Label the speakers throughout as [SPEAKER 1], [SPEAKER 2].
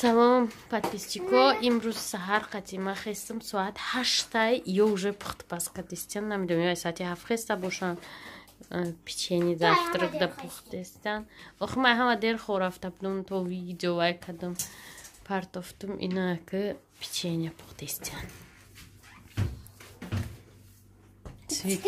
[SPEAKER 1] Салом, подписчико. Имрӯз саҳар қатима хестам соат 8, ё уже пухтупаз кадистян. Намедонам, ё соати 7 хеста бошанд. Печенье завтрак да пухтестан. Охи ман ҳама дер хор рафта будам, то видео вай кардам. Партофтум ина ки печенье пухтестян. Цвет.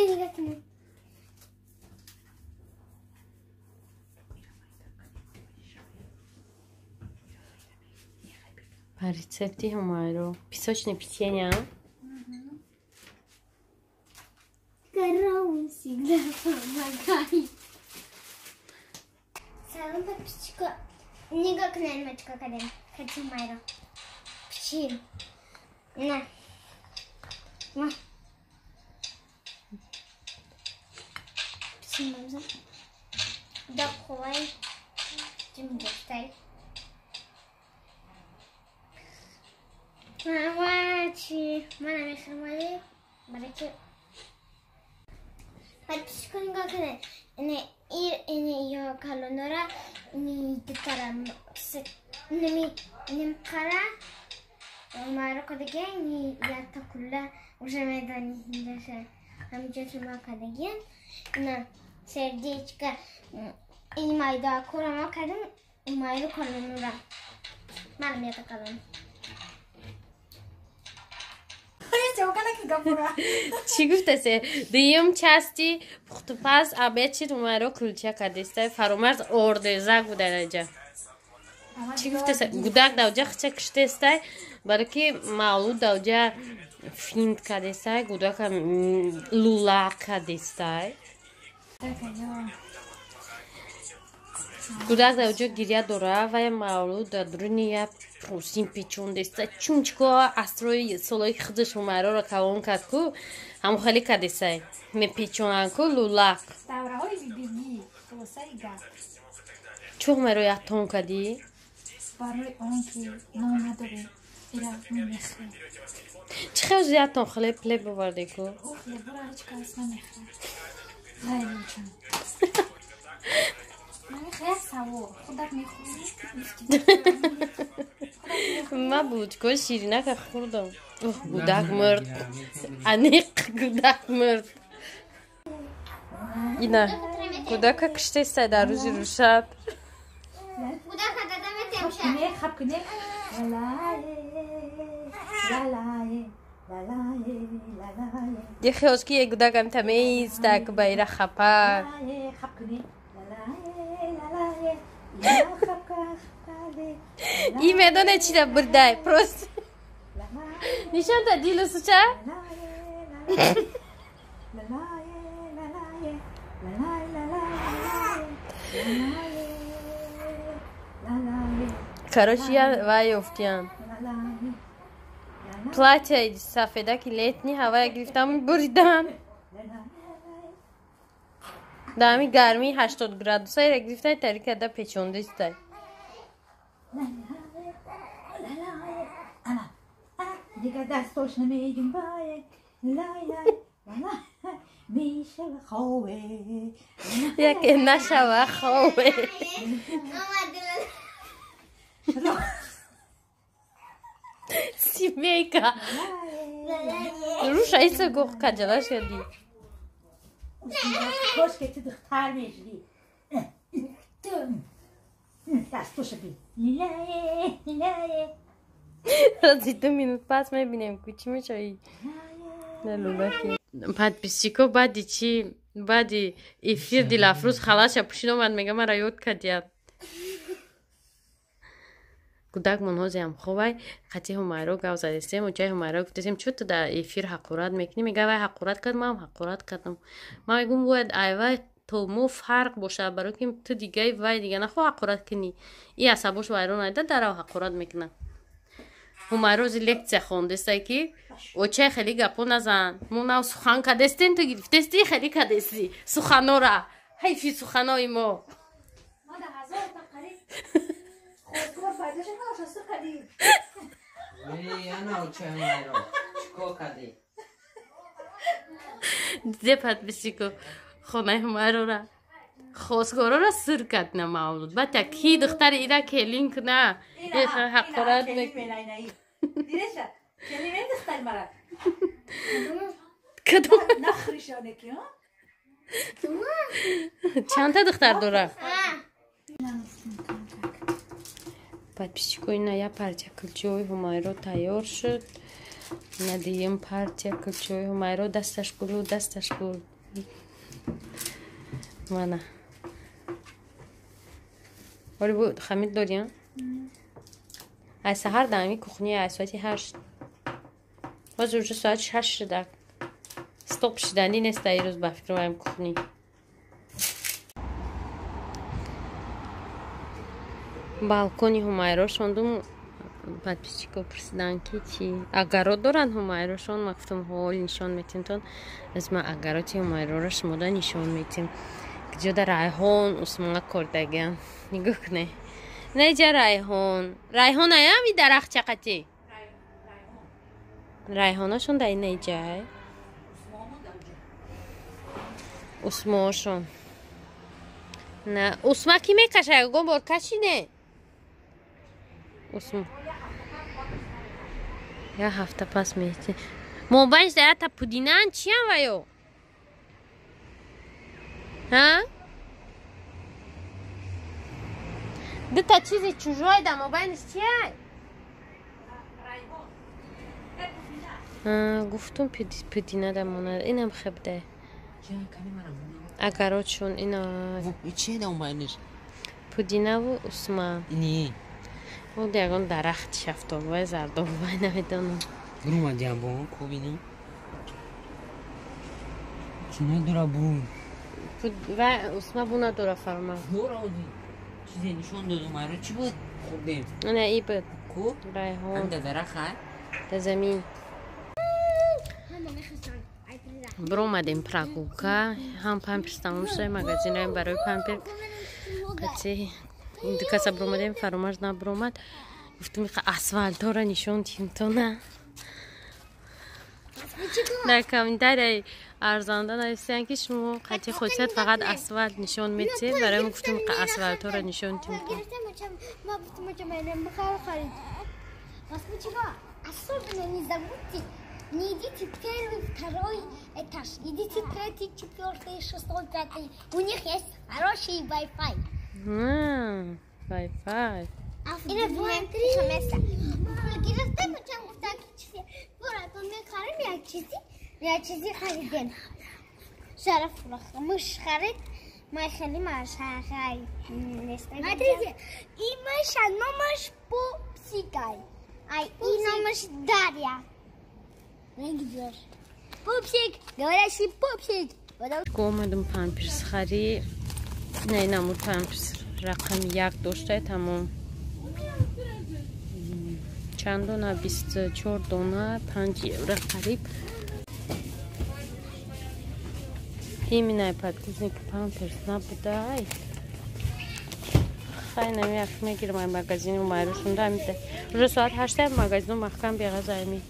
[SPEAKER 1] По рецепти Ҳумайро. Песочное печенье, а?
[SPEAKER 2] Корова всегда помогает. Салом, подписчика. Никак не мачка кадем. Хочу Майро. Печенье. На. На. Печенье. Да, хвай. Чем достай. Мама, чи мана мехрмали, бараки. Подписчика нигоҳ кунед. Ине ир, ине ё калонора, ини дутара ними нимқара маро кадаги, ини якта кулла уже медони инҷаша ҳамҷоша ма кадагиан. Ина сердечко ин майда кора ма кардам, майро калонора. Манам ята калон.
[SPEAKER 1] Чӣ гуфтасе? Дуюм части пухтупаз абечи Ҳумайро кулча кардеста. Фаромарз ордезак буда раҷа. Чӣ гуфтасе? Гудак давҷа хича киштестай, барои ки Мавлуд давҷа финт кардестай, гудака лула кардестай. Гудак давҷа гиря дора, вай Мавлуд дар дуруни я пурсин печондеста. Чунчко асрои солои худаш Ҳумайроро калон кард ку, ҳамон хеле кардесай. Мепечонанд ку лулак.
[SPEAKER 3] Давраҳои бибигӣ, хулосаи гап.
[SPEAKER 1] Чӯ Ҳумайро як тон кардӣ?
[SPEAKER 3] Барои он ки нон надорем, ира мемехӯрем.
[SPEAKER 1] Чӣ хел як тон хлеб плеб бовардӣ ку?
[SPEAKER 3] Ӯ хлебро ҳеҷ кас намехӯрад. Ғайричон. Намехӯрад савор. Худат мехӯрӣ?
[SPEAKER 1] Ман булочкаи ширинака хӯрдам. Ух, гудак мурд. Аниқ гудак мурд. Ина, гудака киштестай дар рӯзи рӯшаб.
[SPEAKER 2] Гудака дада метемша.
[SPEAKER 3] Хаб куне. Лалае, лалае, лалае.
[SPEAKER 1] Ди хиёз ки як гудак ҳамита меистак ба ира хапа.
[SPEAKER 3] Хаб куне. Лалае, лалае.
[SPEAKER 1] И медоне чи да бурдай, просто. Нишон та дилу суча? Короче, я вай ёфтиям. Платья сафедаки летний ҳавая гирифтам буридам. Дар ҳамин гармии 80 градусаира гирифтай тари карда печондистай.
[SPEAKER 3] Дигар дастош намеҷунбае, лай-лай, мешава хове.
[SPEAKER 1] Яке нашава хове. Семейка. Руша иса гох каҷала шуди.
[SPEAKER 3] Кошке ту духтар мешуди. Дастоша би. Лае, лае.
[SPEAKER 1] Рази 2 минут пас мебинем ку чӣ мешавӣ. Лулаки. Подписчико баъди чӣ? Баъди эфир Дилафрӯз халаша пӯшид омад, мега мара ёд кардиям. Гудак монҳозиам хобай, қати Ҳумайро гав задестем, оҷаи Ҳумайро гуфтестем, чӯ ту дар эфир ҳақорат мекунӣ? Мега вай ҳақорат кард, манам ҳақорат кардам. Ман мегӯм бояд айвай то мо фарқ бошад, барои ки ту дигаи вай дига нахоҳ ҳақорат кунӣ. И асабош вайрон айда дарав ҳақорат мекунад. Ҳумайро ози лексия хондестай ки очай хеле гапо назан. Мо нав сухан кардестем, ту гирифтести хеле кардести суханора. Ҳайфи суханои мо. Диде подписчико хонаи Ҳумайрора. Хостгороро сир кард на Мавлуд. Баъд як ки духтари ира келин куна. Ҳақорат
[SPEAKER 4] Диреша, келин духтари мара.
[SPEAKER 1] Кадом?
[SPEAKER 4] Нахришоне ки, ҳа?
[SPEAKER 1] Чандта духтар дора? Подписчико, ина я партия кулчаҳои Ҳумайро тайёр шуд. Ина дуюм партия кулчаҳои Ҳумайро, дасташ гулу, дасташ гул. Мана. Оли бу хамир дорӣ, а? Ай саҳар дар ҳамин кухня, ай соати 8. Ҳозир уже соати 6 шуда. Стоп шиданӣ нест ай рӯз ба фикрам ҳамин кухни. Балкони Ҳумайро шондум, подписчико пурсиданд ки чи агарот доранд Ҳумайрошон. Ма гуфтам ҳол нишон метимтон. Аз ма агароти Ҳумайроро шумода нишон метим. Куҷода райҳон усмона кордагиам. Нигоҳ кунед. Неҷа райҳон. Райҳон аям и дарахт чақати. Райҳонашон дар неҷай. Усмоошон. На, усма ки мекаша? Ягон бор кашине? Усма. Я ҳафта пас меҳти. Мобайнш дар ята пудинан чиям ваё? Ҳа? Дута чизи чужой да мобайнш чиай? Гуфтум пудина да монад. Инам хебде. Агаротшон ина.
[SPEAKER 5] Чие да мобайнш?
[SPEAKER 1] Пудинаву усма.
[SPEAKER 5] Ини.
[SPEAKER 1] О, ягон дарахт шафтолвай, зардолвай, намедонам.
[SPEAKER 5] Бурумадиам бо кубини. Чӣ надора бу?
[SPEAKER 1] Ва усма бу надора фарма.
[SPEAKER 5] Дора оди. Чизе нишон додум, айро чӣ буд? Хурдем.
[SPEAKER 1] Не, и буд.
[SPEAKER 5] Ку?
[SPEAKER 1] Райҳон.
[SPEAKER 5] Анда дарахт ҳай?
[SPEAKER 1] Да замин. Биромадем прогулка, ҳам памперс тамом шуда, магазин раем барои пампер. Қати ду каса биромадем, Фаромарз набиромад. Гуфтум иқа асфалтҳоро нишон диҳем то на. Дар комментарияи арзанда нависиянд ки шумо қати хосият фақат асфалт нишон метиҳед. Барои мо гуфтум иқа асфалтҳоро нишон диҳем то.
[SPEAKER 2] Особенно не забудьте, не идите первый, второй этаж, идите третий, четвертый, шестой, пятый. У них есть хороший Wi-Fi.
[SPEAKER 1] Wi-Fi.
[SPEAKER 2] Ина три места. Гирифтем, чам гуфтан ки чизи. Буратон мехарим як чизи харидем. Шараф муш харид, ма хеле машахай нест. Смотрите, и мыша номаш пупсикай. Ай, и номаш Дарья. Пупсик, говорящий пупсик.
[SPEAKER 1] Омадам памперс хари. Не, намуд памперс рақами 1 доштай тамом. Чанд дона? 24 дона, 5 евро қариб. Именно подгузник памперс набудай. Хай намеяк мегирам ай магазину майрушунда амида. Уже соат 8 магазину маҳкам беғаз ами.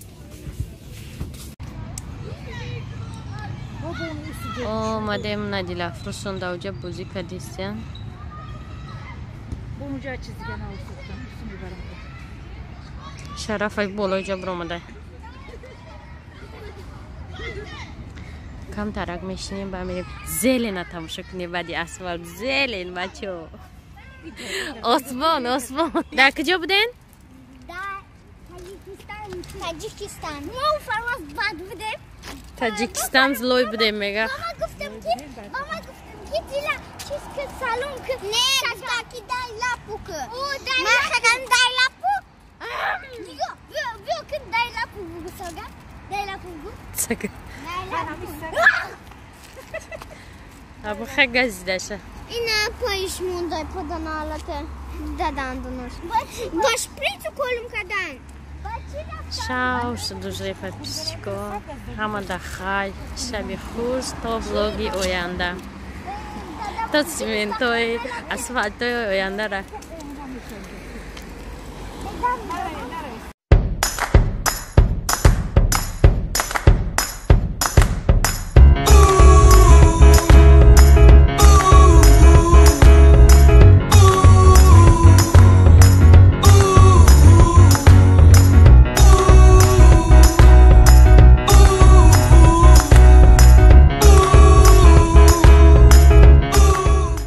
[SPEAKER 1] Омадем на Дилафрӯзшон даоҷа бозӣ кардистиян. Шарафай болои ҷо биромада. Камтарак мешинем, ба мерем зелена тамошо кунем баъди асфалт. Зелен, бачо. Осмон, осмон. Дар куҷо буден?
[SPEAKER 2] Дар Таҷикистон. Мо фармаз бад будем.
[SPEAKER 1] Таҷикистон злой будем мега.
[SPEAKER 2] Мама гуфтам ки дила чиз ки салом ки. Не, гуфта ки дай лапу ки. О, дай лапу. Дай лапу. Нигоҳ, биё ки дай лапу бугу сага. Дай лапу бугу.
[SPEAKER 1] Сага.
[SPEAKER 2] Дай лапу.
[SPEAKER 1] Абу хай газидаша.
[SPEAKER 2] Ина поиш мондай поданалата. Дадандунаш. Ба шприцу колум кадан.
[SPEAKER 1] Шав шуд уже подписчико. Ҳама да хай, шаби хуш то влоги оянда. То цементои асфалтои ояндара.